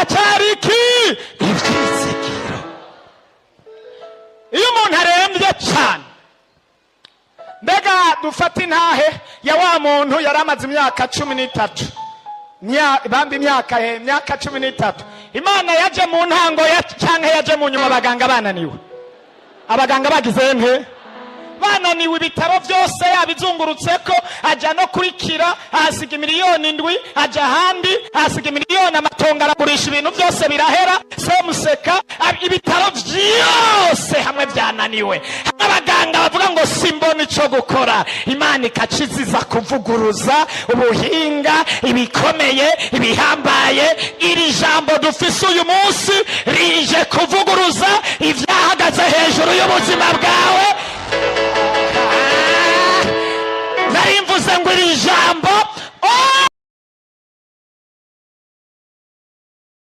Haracyari iki? Ibyizigiro. Iyo umuntu arembye cyane, mbega dufate intahe ya wa muntu yari amaze imyaka 13, bamba imyaka he, imyaka 13. Imana yaje mu ntango ya cyangwa yaje mu nyuma? Abaganga bananiwe, abaganga bagize nte? Bananiwe. Ibitaro byose yabizungurutse ko ajya no kurikira, ahasiga miliyoni 7, ajya ahandi ahasiga miliyoni, amatongo aragurisha, ibintu byose birahera, semuseka. Ibitaro byose hamwe byananiwe, hamwe abaganga bavuga ngo simbona icyo gukora, Imana ikaciziza kuvuguruza ubuhinga, ibikomeye, ibihambaye. Iri jambo dufise uyu munsi rije kuvuguruza ibyahagaze hejuru y'ubuzima bwawe. Nari mvuze ngo iri jambo